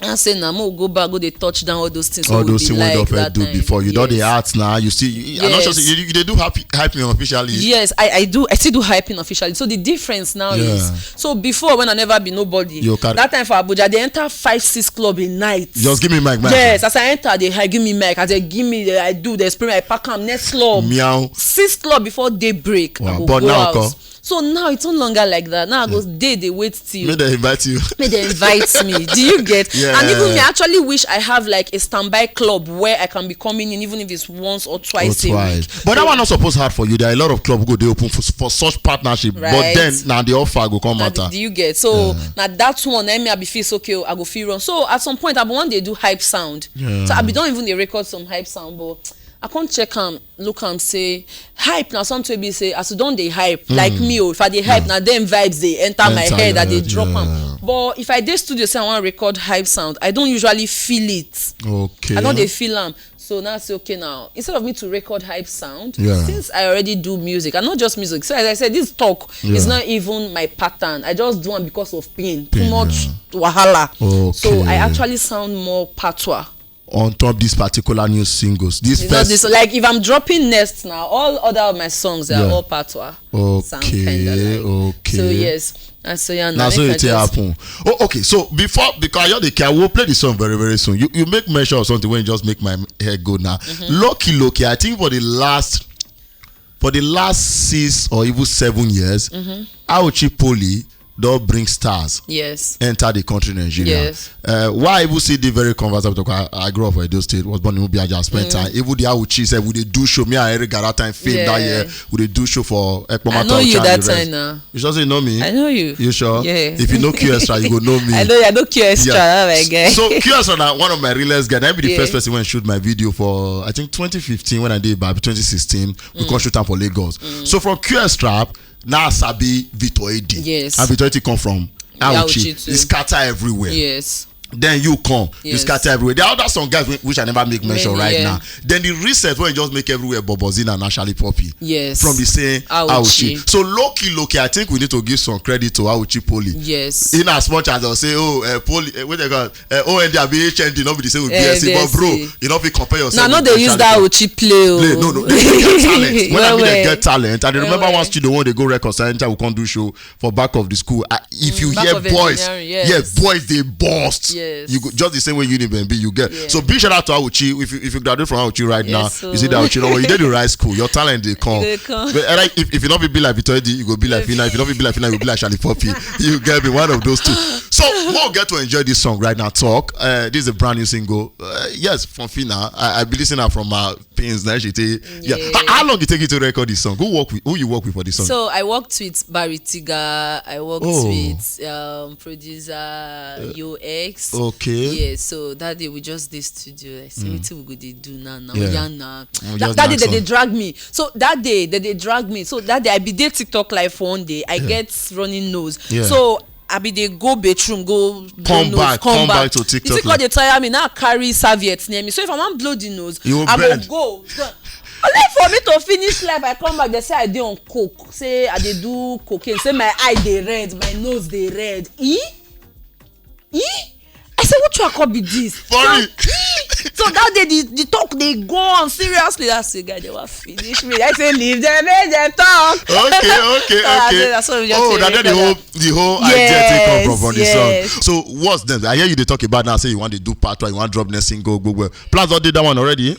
I say na mo go back go dey touch down all those things all those things wey don first do before you don dey act na you see I no sure say you dey do hyping officially. Yes I I do I still do hyping officially so the difference now is so before when I never be nobody that time for Abuja I dey enter five six club a night. Just give me mic mic. Yes as I enter they give me mic as they give me I do they spray I pack am next club. Meow. Six club before day break I go go house. So now it's no longer like that now I go dey dey wait till make dem invite you make dem invite me do you get yeah. And even me I actually wish I have like a standby club where I can be coming in even if it's once or twice or twice. A week but so, that one not suppose hard for you there are a lot of club go dey open for, for such partnership right? But then now the offer go come matter do you get so yeah. Now that one I mean I be feel so okay I go feel wrong so at some point I be one dey do hype sound yeah. So I be don't even dey record some hype sound but I can't check am look am say hype na something wey be say as you don dey hype mm. Like me o if I dey hype yeah. Na dem vibes dey enter, enter my head I dey drop am yeah. But if I dey studio say I wan record hype sound I don usually feel it okay I don dey feel am So now I say, okay, now, instead of me to record Hype Sound, yeah, since I already do music, and not just music. So as I said, this talk, yeah, is not even my pattern. I just do one because of pain. Pain, too much, yeah, wahala. Okay. So I actually sound more Patois on top these particular new singles. This, it's first, not this, like, if I'm dropping next now, all other of my songs are, yeah, all Patois. Okay, okay. So yes, and so yeah, now so it just happen. Oh, okay. So before, because I just dey care, we'll play the song very, very soon. You, you make mention of something when you just make my head go now. Mm-hmm. Lucky, lucky. I think for the last, for the last six or even seven years, mm-hmm, Auchi Poly don bring stars, yes, enter the country Nigeria. Yes. Uh, why I even see the very conversation, because I, I grew up for Edo State, was born in Ubiaja, spent, mm, time. Even the Auchi said, we dey do show. Me and Eric at that time, fame, yeah, that year, we dey do show for Ekpomata. I know you that time now. You sure say you know me? I know you. You sure? Yeah. If you know Q Extra, you go know me. I know you. I know Q Extra. Yeah. That my guy. So Q Extra na one of my realest guys. Na him be the, yeah, first person when shoot my video for, I think, twenty fifteen, when I did by twenty sixteen. We, mm, come shoot am for Lagos. Mm. So from Q Extra, now I sabi Victor Eddie. Yes. And Victor Eddie come from Auchi. Auchi too. He scatter everywhere. Yes. Then you come, you, yes, scatter everywhere. There are other some guys whi-, which I never make mention, many, right, yeah, now. Then the reset when you just make everywhere Bobozina and Ashali Poppy. Yes. From the same Auchi. Auchi. So lucky, lucky, I think we need to give some credit to Auchi Poly. Yes. In as much as they'll say, oh, uh, Poly, uh, what they call, uh, O N D abi H N D, not be the same with, eh, B S C, but bro, B S C, you know, if you compare yourself, no, no, with they use Ashali that Poppy. Auchi play, oh. Play. No, no, they get talent. When I mean they, well, get talent, I dey remember, well, one studio when they go record center, we come do show for back of the school. I, if, mm, you hear boys, yes, yeah, boys, they burst. Yes. You go, just the same way Uniben be, you get. Yeah. So big shout out to Auchi. If you, if you graduate from Auchi right now, yes, so you see that Auchi, you know, you did the right school. Your talent, they come. They come. But, eh, like, if, if you not be, be like Victor Eddie, you go be like Fina. If you not be, be like Fina, you go be like Charlie Poppy. You get me, one of those two. So we'll get to enjoy this song right now. Talk. Uh, this is a brand new single. Uh, yes, from Fina. I, I be listening from my pins now. She take, yeah. Yeah. How, how long it take you to record this song? Who work with, who you work with for this song? So I worked with Barry Tiga. I worked, oh, with, um, producer, uh, Yo X. Okay. Yeah. So that day we just did studio. I say, mm, wetin we go dey do now? Now, yeah, yeah, now. Mm, that, just that day they, they drag me. So that day they, they drag me. So that day I be there TikTok live for one day. I, yeah, get running nose. Yeah. So I be dey go bathroom, go blow nose, come back, come back to TikTok. You see, come dey tire me now. Carry serviette near me. So if I wan blow the nose, you will, I go bend. Go. Only for me to finish life, I come back. They say I dey on coke. Say I dey do cocaine. Say my eye dey red, my nose dey red. E? E? I say, what you call be this? Sorry. So, e? So that day, the, the talk, they go on seriously. That's the guy, they were finish me. I say, leave them, make them talk. Okay, okay, okay. So I say, that's what we just, oh, say that, then the whole, the whole idea take come from, yes, from the song. Yes. So what's next? I hear you dey talk about now, say you want to do part one, you want drop next single, go well. Plans don dey that one already?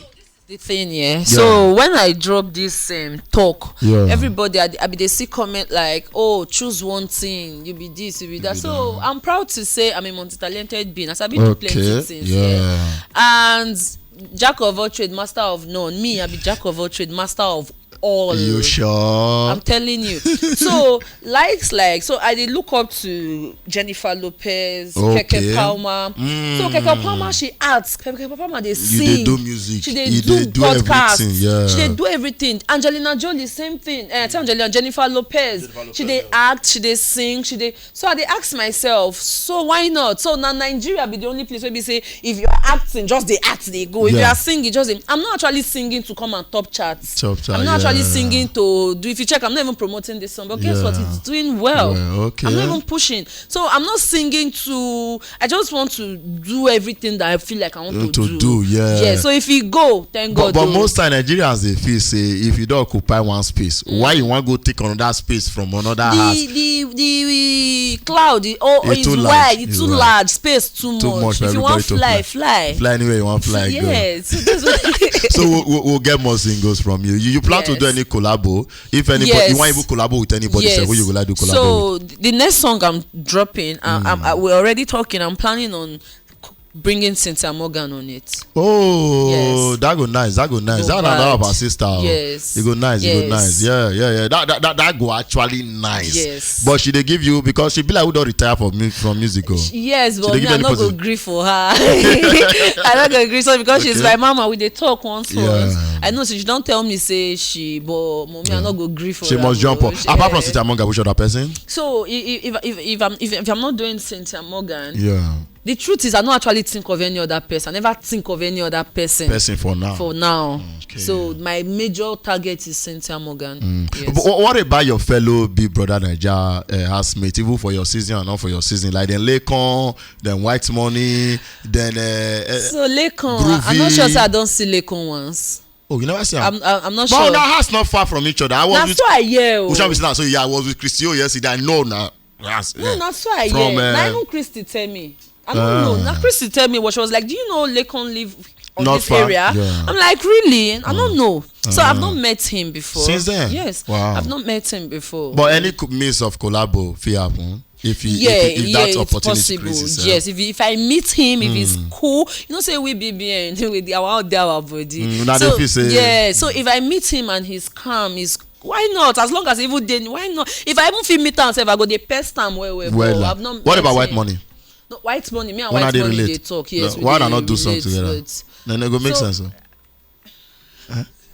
The thing, yeah. Yeah. So when I drop this, um, talk, yeah, everybody, I, I be dey see comment like, oh, choose one thing, you be this, you be that. You be that. So I'm proud to say I'm a multi-talented being. As I be do plenty things, yeah. Okay, yeah. And jack of all trade, master of none. Me, I be jack of all trade, master of all. You sure? I'm telling you. So, likes, like, so I dey look up to Jennifer Lopez, okay, Keke Palmer. Mm. So Keke Palmer, she acts. Keke Palmer dey sing. You dey do music. She dey do podcast. You dey do everything, yeah. She dey do everything. Angelina Jolie, same thing. Eh, I tell Angelina, Jennifer Lopez. Jennifer Lopez, yeah. She dey act, she dey sing, she dey So I dey ask myself, so why not? So now Nigeria be the only place where be say if you are acting, just dey act, dey go. If you, yeah, are singing, just dey, I'm not actually singing to come and top charts. Top chart, I'm not actually, yeah, singing to do. If you check, I'm not even promoting this song, but guess what? Yeah. It's doing well. Well, okay. I'm not even pushing. So I'm not singing to. I just want to do everything that I feel like I want to do. To do, yeah. Yeah. So if you go, thank God. But, but most time Nigerians dey feel say if you don't occupy one space, mm, why you want go take another space from another house? The, the, the cloud, the, oh, it's too large. It's too large. Space too much. Too much for everybody to fly. If you want fly, fly. Fly anywhere you want fly, go. Yes. So that's what. So we'll, we'll, we'll get more singles from you. You, you plan to do any collabo? Yes. If anybody, you want even collabo with anybody, yes, so who you go like do collabo with? So the next song I'm dropping, uh, I'm, uh, we're already talking. I'm planning on c-, bringing Cynthia Morgan on it. Oh, yes. That go nice. That go nice. That another of our sister. Yes. It go nice. It go nice. Yes. Yeah, yeah, yeah. That, that, that, that go actually nice. Yes. But she dey give you, because she be like who don retire from mu-, from music, oh. Yes, but me, I no go gree for her. I no go gree. So because she's my mama, we dey talk once, once. Yeah. I know say she don tell me say she, but mommy, I no go gree for She am must jump o. up. She- Apart from eh. Cynthia Morgan, which other person? So i- i- if if if I'm if, if I'm not doing Cynthia Morgan, Yeah. the truth is I no actually think of any other person. I never think of any other person Person for now. for now. Okay. So my major target is Cynthia Morgan. Yes. But wha- what about your fellow Big Brother Naija uh, housemates, even for your season and not for your season, like then Laycon, then White Money, then uh, uh, So Laycon, I- I'm not sure Groovy. Say I don't see Laycon once. Oh, you never see him. I'm I'm I'm not But sure. Our house not far from each other. I was Na with. so I hear o. We shall be saying, so yeah, I was with Christy O yesterday. I know now. Yes, No, yeah. na so I From, hear. Na uh, even Christy tell me. I don't know. Na Christy tell me what she was like. Do you know Laycon live on Not this far, area? Yeah. I'm like, really? I don't know. So I've not met him before. Since then? Yes. Wow. I've not met him before. But any co- means of collabo fit happen if he, yeah, if, he- if yeah, that it's opportunity possible. creates itself. Yes, if if I meet him, if he's cool, you know, say we B B N with our our body. Mm, una So dey feel say- yeah, so if I meet him and he's calm, he's why not? As long as even then, why not? If I even feel meet am, sef, I go dey pest am well well. Well, But uh, I've not what met about White him. Money? No, White Money. Me and Una White dey Money relate. dey talk. Yes, No, we why dey una not do relate, something together? But Then it go make So- sense. Oh.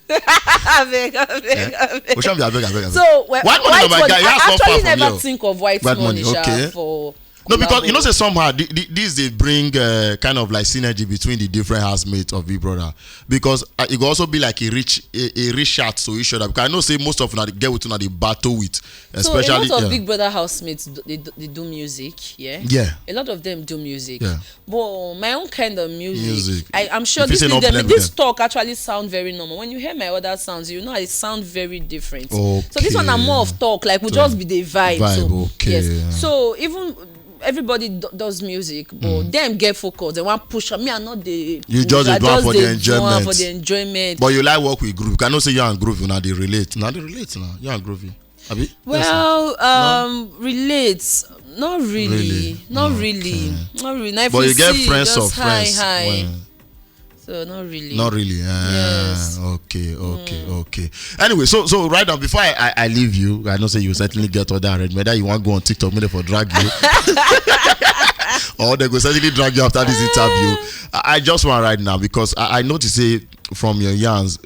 abeg, abeg, abeg. Osham, abeg, abeg, abeg. So well, White Money na White my Money, guy. He I has not far actually from never you. think of White, White Money, Money, sha, okay. For No, because you know, collabo. Say somehow the, the, these they bring uh, kind of like synergy between the different housemates of Big Brother. Because uh, it go also be like a reach a, a reach out to each other. Because I know say most of them get with una they battle with, especially So a lot of yeah. Big Brother housemates do, they, do- they do music, yeah. Yeah. A lot of them do music. Yeah. But my own kind of music, Music. I, I'm sure If you this say is no them, blend this with them. Talk actually sound very normal. When you hear my other sounds, you know I sound very different. So this one I'm Okay. more of talk, like we just be the vibe. Vibe, So, okay. Yes. So even everybody d- does music, but them get focus. They want push me. I'm not the. You just I dey do am for the dey do am enjoyment. For the enjoyment. But you like work with group. I know say you and group una they relate. Now they relate now. You and group. Abi? Yes, na. Well, um, relate. Not really. Really? Not Okay. Really. Not really. Now, if But you get see, friends just of high, friends. high. When- So not really. Not really. Ah, Yes. Okay, okay, okay. Anyway, so so right now before I, I, I leave you, I know say you certainly get all that arrangement that you want go on TikTok, maybe for drag you, or they go certainly drag you after this interview. I, I just want right now because I, I notice say from your yarns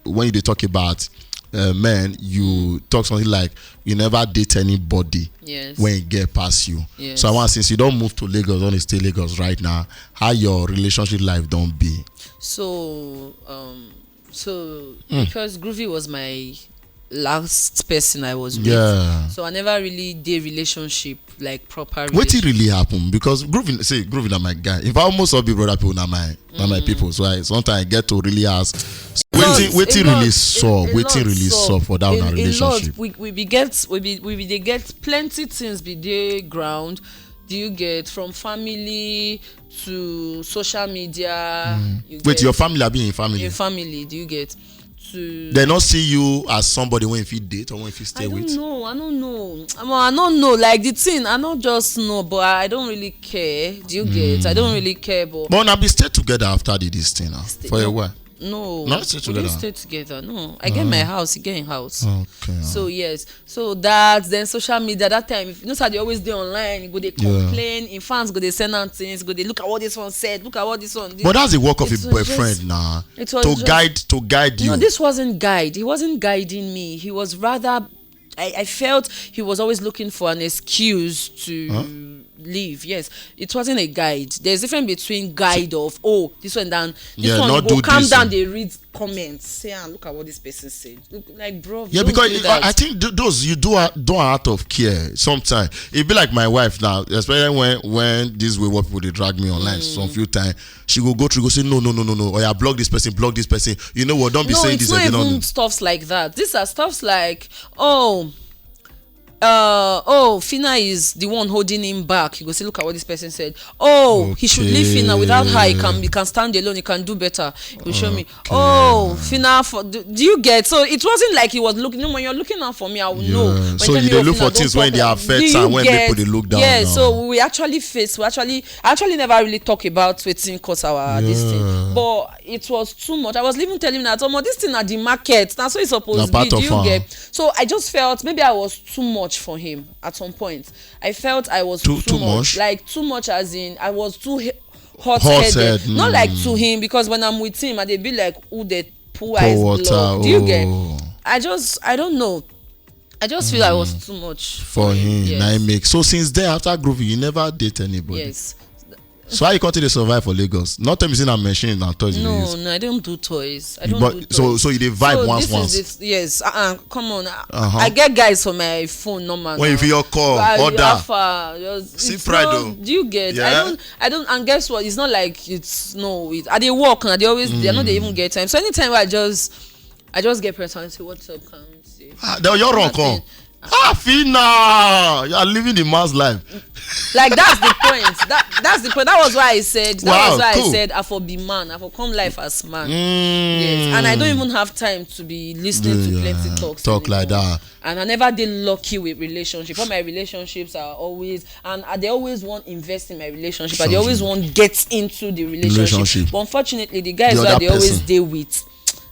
when you dey talk about uh, men, you talk something like you never date anybody Yes. When it get past you. Yes. So I want since you don't move to Lagos, only stay Lagos right now. How your relationship life don't be? So um so Hmm. Because Groovy was my last person I was with. Yeah. So I never really did relationship like proper. What really happen? Because Groovy, say Groovy na my guy. If I almost all Big Brother people na my na my people, so I sometimes I get to really ask. Wetin wetin really sup? Wetin really sup for that A- una a lot. relationship? We we be get we be we be dey get plenty things be dey ground. Do you get from family to social media? You Wait, get your family abi in family? In family, do you get to? They not see you as somebody when if you date or when if you stay I don't with. Know. I don't know. I'm, I don't know. Like the thing, I don't just know, but I don't really care. Do you get? I don't really care, but But now be stay together after the this thing now for a while. No, Not stay we didn't together. Stay together. No, I get my house, you get in house. Okay. So yes, so that then social media that time, if you know how they always dey online, go dey Yeah. complain, in fans go dey send out things, go dey look at what this one said, look at what this one did. But that's the work of It a was boyfriend just- now. It was To just- guide to guide you. No, this wasn't guide. He wasn't guiding me. He was rather. I, I felt he was always looking for an excuse to leave. Yes, it wasn't a guide. There's a difference between guide of oh this one down, this Yeah, one not go do calm this down. One. They read comments. Say and look at what this person said. Look, like bro, Yeah, don't because do you- that. I, I think th- those you do are, do are out of care. Sometimes it be like my wife now, especially when when this way what people they drag me online Mm. some few times. She go go through, go say no, no, no, no, no. Or I block this person, block this person. You know what? Don't be No, saying it's this not again. Even No. Stuffs like that. These are stuffs like oh, uh, oh, Fina is the one holding him back. You go say, look at what this person said. Oh, he should leave Fina. Without her, he can he can stand alone. He can do better. You show me. Oh, Fina, for, do, do you get? So it wasn't like he was looking. No, when you're looking out for me, I will know. Yeah. When So tell you me, dey oh, look Fina, for things don't when they talk. affect Do you and when get? People they look down. Yeah. Now. So we actually face. We actually, I actually never really talk about waiting cause our this Yeah. thing, but it was too much. I was even telling him that, oh, this thing at the market. That's what it's supposed Na to part be. Do of you am. Get? So I just felt maybe I was too much for him at some point. I felt I was Too- too, too much, much? Like too much, as in I was too he- hot-headed. Hot-head, Not like mm. To him, because when I'm with him, I they be like who they pull ice block. Do you get? I just, I don't know. I just feel I was too much for him. Yes. Na him make. So since then, after Groovy, you never date anybody? Yes. So how you come take dey survive for Lagos? Not tell me say na machine and toys you dey use. No, no, I don't do toys. I don't do toys. So, so you dey vibe once, once? Yes. Uh-uh. Come on. Uh-huh. I get guys for my phone normal. When you feel your call, order. See pride o. Do you get? Yeah. I don't, I don't, and guess what? It's not like it's, no, it, I dey work and I dey always, I no dey even get time. So anytime I just, I just get pressed and say, "What's up, come see." Ah, then your run come. Ah, Phyna, you are living the man's life. Like, that's the point. That, that's the point. That was why I said, that was why I said, "I for be man, I for come life as man." Yes. And I don't even have time to be listening to plenty talks anymore. Talk like that. And I never dey lucky with relationship. All my relationships are always, and I dey always want invest in my relationship. I dey always want get into the relationship. But unfortunately, the guys wey I dey always dey with,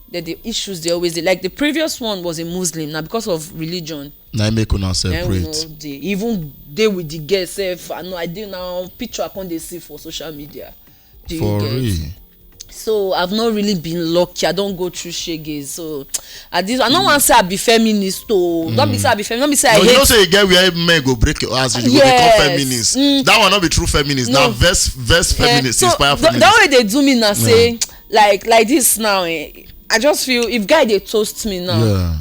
the, the issues dey always dey. Like, the previous one was a Muslim. Na because of religion. Na make una separate. Even dey with the girl sef, I know I dey now, picture I come dey see for social media. Do you get? For real. So I've not really been lucky. I don't go through shege. So at this, I don't want to say I be feminist. Oh, don't be say I be feminist. Don't be say I hate. No, you know say you get where men go break your ass, you go become feminist. That one not be true feminist. Now verse, verse feminist, inspire feminist. That way they do me now say, like, like this now. Eh, I just feel if guy dey toast me now,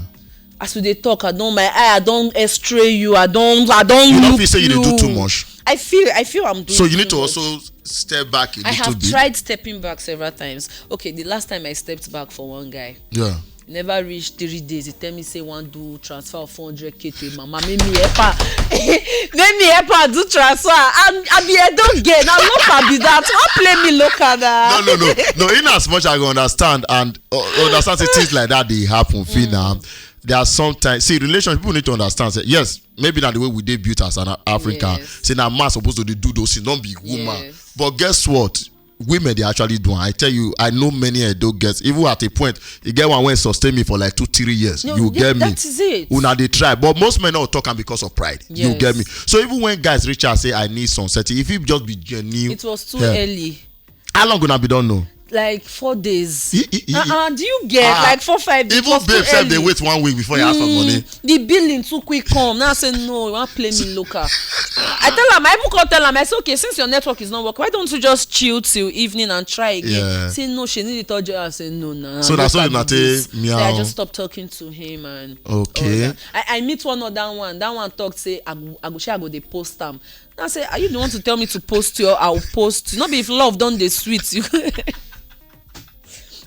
as we dey talk, I don't, my eye, I don't X-ray you, I don't, I don't. You don't feel say you dey do too much? I feel, I feel I'm doing. So you need to also step back a little bit. I have tried stepping back several times. Okay, the last time I stepped back for one guy. Yeah. Never reach three days. He tell me say he wan do transfer of four hundred K to him mama. Make me help her. Make me help her do transfer. I'm, I be Edo girl. Now look at be that. Don't play me local now. No, no, no. No, in as much I go understand and, uh, understand say things like that dey happen, Phyna. There are sometimes, see, relationship, people need to understand say, yes, maybe na the way we dey built as an African. Yes. Say na man supposed to dey do those things, don't be woman. Yes. But guess what? Women dey actually do am. I tell you, I know many Edo girls. Even at a point, e get one wey sustain me for like two, three years. No, you get me? That is it. Una dey try, but most men no talk am because of pride. You get me? So even when guys reach out say, "I need some setting," if you just be genuine, it was too early. How long una be don know? Like four days. Uh-uh, do you get? Like four, five days. Even babe sef dey wait one week before you ask for money. The billing too quick come. Now I say, "No, you wan play me local." I tell am, I even come tell am, I say, "Okay, since your network is not working, why don't you just chill till evening and try again?" Yeah. Say, "No, she need to touch you." I say, "No, nah." So that's why you not take me out. I just stop talking to him and okay. I, I meet one other one. That one talk say, "I go, I go, shey I go dey post am." I say, "Are you the one to tell me to post you? I'll post you." Not be if love don dey sweet you.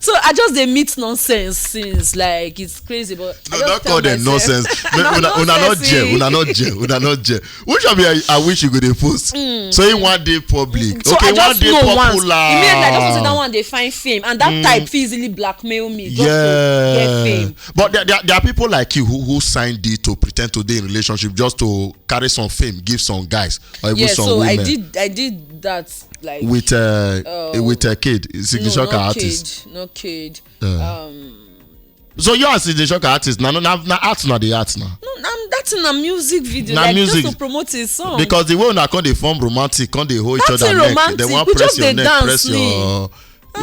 So I just dey meet nonsense since, like, it's crazy, but no, don't call them nonsense. Una not gel, una not gel, una not gel. Which of you I wish you go dey post? So in one day public. So okay, I just know once. Popular. Immediately I just say that one dey find fame, and that type fit easily blackmail me just to get fame. But there, there, there are people like you who, who signed it to pretend to dey in relationship just to carry some fame, give some guys or even some women. Yeah, so I did, I did that, like, with, uh, with a kid, Sidney Shoka artist. No, not kid, not kid. Um, so you as Sidney Shoka artist, na, na, na art na the art na. No, na, that na music video, na like, music. Just to promote his song. Because the way una come dey form romantic, come dey hold each other neck, they wan press your neck, press your.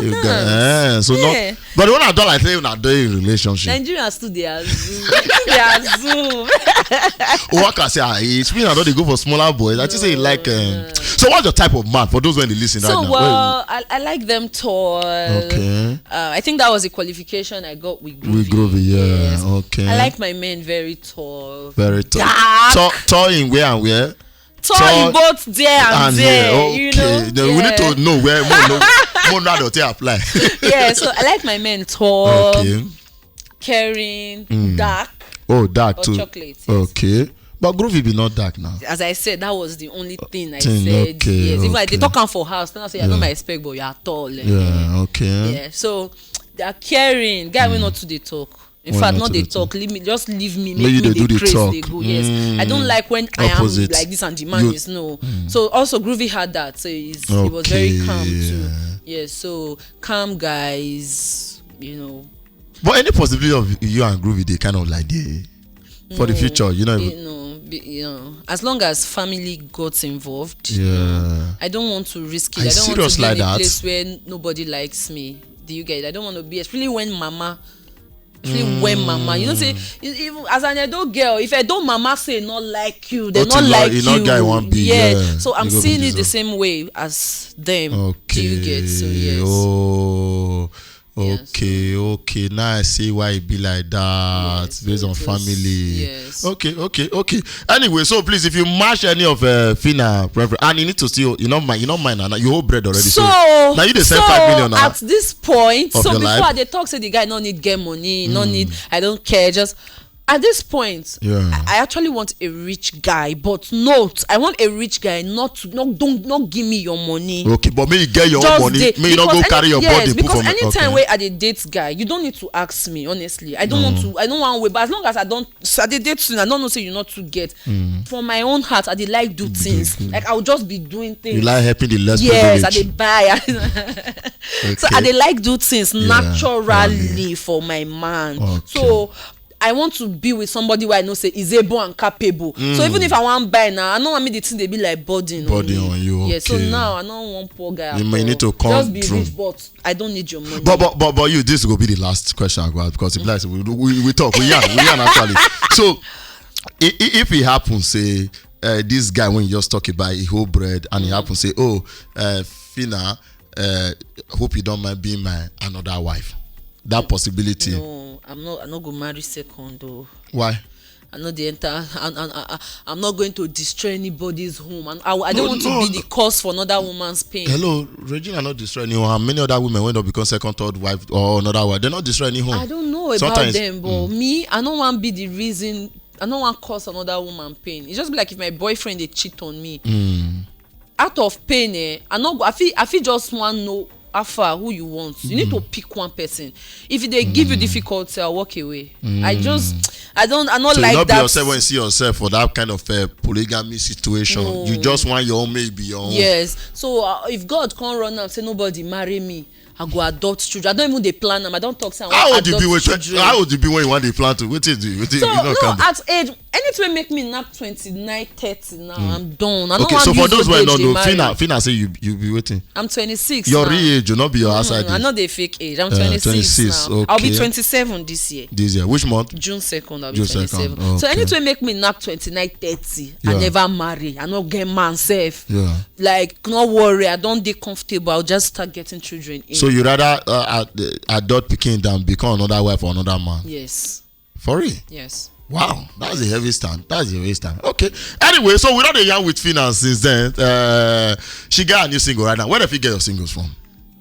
You get, eh, so no, but when I don't like say una dey in relationship. Nigerians too dey assume. Too dey assume. Work as, ah, it's me, I don't dey go for smaller boys. I just say you like, um, so what's your type of man for those when they listen right now? So, well, I, I like them tall. Okay. Uh, I think that was the qualification I got with Groovy. With Groovy, yeah. Yes. Okay. I like my men very tall. Very tall. Dark. Tall, tall in where and where? Tall in both there and there, you know? Okay. Then we need to know where more know, more know how to apply. Yeah, so I like my men tall, okay, caring, dark. Oh, dark too. Or chocolate, yes. Okay. But Groovy be not dark now. As I said, that was the only thing I said. Yes. If I dey talk am for house, then I say, "I know my spec, but you are tall." Yeah, okay. Yeah, so they are caring. Guy wey not too dey talk. In fact, not dey talk. Leave me, just leave me. Make me dey craze, dey go. Yes. I don't like when I am like this and the man is no. So also Groovy had that. So he's, he was very calm too. Yes. So calm guys, you know. But any possibility of you and Groovy, they kind of like they for the future, you know? No, you know, as long as family got involved, yeah, I don't want to risk it. I don't want to be in a place where nobody likes me. Do you get it? I don't want to be, especially when mama, especially when mama, you know, say, e- even as an Edo girl, if Edo mama say not like you, they not like you. Guy one be, yeah. So I'm seeing it the same way as them. Okay. Do you get? So yes. Oh. Okay, okay. Now I see why it be like that, based on family. Yes. Okay, okay, okay. Anyway, so please, if you match any of uh, Fina preference, and you need to still, you know, mind, you know, mind, and you hold bread already. So, so now you dey send five million now. At this point, so before they talk, say the guy no need get money, no need. I don't care. Just at this point, yeah. I, I actually want a rich guy, but note, I want a rich guy. Not, not, don't, not give me your money. Okay, but may you get your own money. May you not go carry your body. Yes, because anytime where I dey date guy, you don't need to ask me. Honestly, I don't want to. I don't want wait. But as long as I don't, so I dey date soon. I don't know say you not to get. From my own heart, I dey like do things. Like I will just be doing things. You like helping the less privileged. Yes, I dey buy. So I dey like do things naturally for my man. So I want to be with somebody where I know say is able and capable. So even if I want buy now, I know I mean the thing they be like burden on you. Yeah, so now I don't want poor guy. You may need to come just be rich, but I don't need your money. But but but but you, this go be the last question I go ask, because it be like we we, we talk, we yarn, we yarn actually. So i- i- if it happens, say uh, this guy when you just talk about he hold bread and he happens say, oh, uh, Fina, uh, hope you don't mind being my another wife. That possibility. No, I'm not. I not go marry second though. Why? I know the enter. I'm, I'm, I'm not going to destroy anybody's home. And I, I don't want to be the cause for another woman's pain. Hello, Regina, not destroy anyone. Many other women when they become second, third wife or another wife, they not destroy any home. I don't know about them, but me, I don't want to be the reason. I don't want to cause another woman pain. It's just be like if my boyfriend they cheat on me. Out of pain, eh, I not go. I feel. I feel just want know how far who you want. You need to pick one person. If they give you difficulty, I'll walk away. I just, I don't, I not so like you not that. Be yourself when you see yourself for that kind of uh, polygamy situation. No. You just want your own, maybe your own. Yes. So uh, if God can't run and say nobody marry me, I go adopt children. I don't even dey plan them. I don't talk say I want adopt children. How old you be when you want to plan to? What is it? So no, at age, anything make me knock twenty-nine, thirty now. I'm done. I okay, so for those who don't know, Fina, Fina say you you be waiting. I'm twenty-six. Your real age, not be your outside. I know they fake age. I'm uh, twenty-six, twenty-six now. Okay. I'll be twenty-seven this year. This year, which month? June second. I'll be twenty-seven. Okay. So anything make me knock twenty-nine, thirty. Yeah. I never marry. I not get man self. Yeah. Like, no worry, I don't dey comfortable. I'll just start getting children in. So you rather uh, ad- adult pikin than become another wife or another man? Yes. For real? Yes. Wow, that's a heavy stand. That's a heavy stand. Okay. Anyway, so we don't dey yarn with Fina since then. Uh, she got a new single right now. Where do you get your singles from?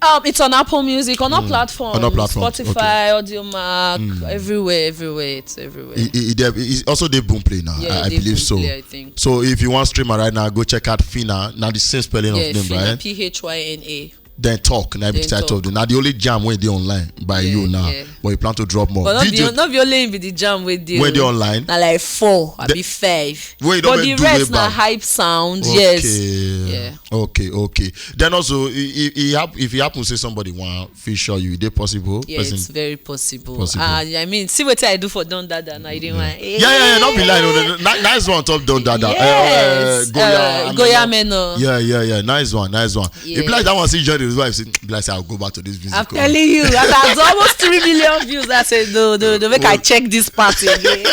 Um, it's on Apple Music, on all platforms. On all platforms, Spotify, okay. Audio Mac, everywhere, everywhere. It's everywhere. It, it, it, it also dey Boomplay now. Yeah, I, I believe so. I think. So if you want streamer right now, go check out Fina. Now the same spelling of name, Fina, right? P H Y N A. Then talk. Now be title. Now the only jam wey dey online by you now, but you plan to drop more. But not be, not be only be the jam wey dey online. Na like four, abi five. But the rest na hype sound. Yes. Yeah. Okay, okay. Then also, if, if, if it happen say somebody want feature you, is it possible? Yeah, it's very possible. Ah, I mean, see what I do for Don Dada now. You didn't want. Yeah, yeah, yeah. Not be like, no, no, no, nice one, top Don Dada. Yes. Uh, Goya, uh, Goya Meno. Yeah, yeah, yeah. Nice one, nice one. Yeah. If like that one, see Johnny, his wife say, be like say, I'll go back to this music. I'm telling you, that's almost three million views. I said, no, no, no, make I check this part again.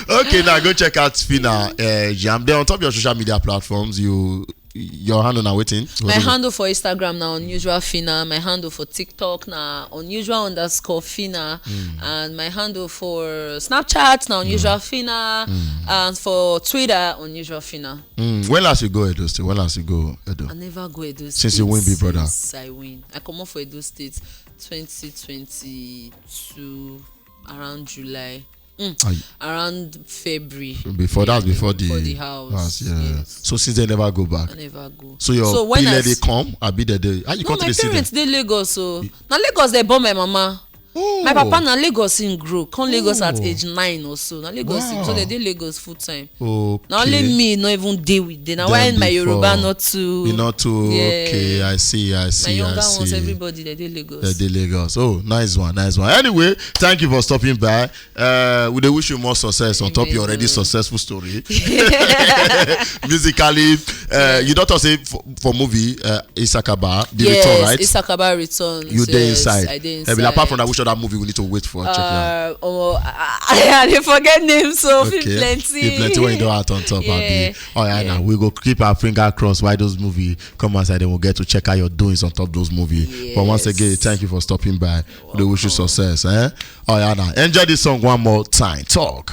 Okay, now go check out Fina uh, Jam. Then on top of your social media platforms, you your handle now waiting. My handle for Instagram now Unusual Fina. My handle for TikTok now Unusual underscore Fina, and my handle for Snapchat now Unusual Fina, and for Twitter Unusual Fina. Mm. When last you go Edo State? When last you go Edo? I never go Edo State since you win Big Brother. Since I win, I come off for Edo State twenty twenty-two around July. Mm. Around February. Before, that's before the house. Yeah. Yes. So since they never go back. I never go. So your so when they come, I be there. How you come to the city? No, my parents dey Lagos, so na Lagos they born my mama. Oh. My papa na Lagos him grow, come Lagos at age nine or so. Na Lagos him, so Wow. They dey Lagos full time. Okay. Na only me no even dey with them. Na why Then my Yoruba before, not too. E not too Yeah. okay. I see. I My see. I younger see. Ones, everybody they dey Lagos. They dey Lagos. Oh, nice one, nice one. Anyway, thank you for stopping by. Uh, we dey wish you more success on top Amen, your already oh. Successful story. Musically, uh, you don't say for, for movie uh, Isakaba the Yes, return, right? Isakaba returns. You dey Yes, inside. I dey Eh, but apart from inside. that, which other movie we need to wait for? Check it out. Uh, oh, I, I, I dey forget names, so okay. Okay. Plenty. If plenty when you don't out on top, Yeah. Abi. Oh yeah, Yeah. Now we go keep our finger crossed why those movie come outside and we'll get to check out your doings on top those movie. But once Yes. Again, thank you for stopping by. We dey wish you Welcome. Success, eh? Oh yeah, now enjoy this song one more time. Talk.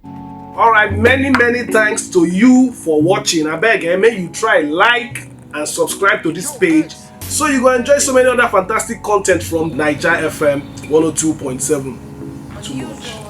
All right, many, many thanks to you for watching. I beg, eh, may you try like and subscribe to this page so you go enjoy so many other fantastic content from Niger F M one oh two point seven. Too much.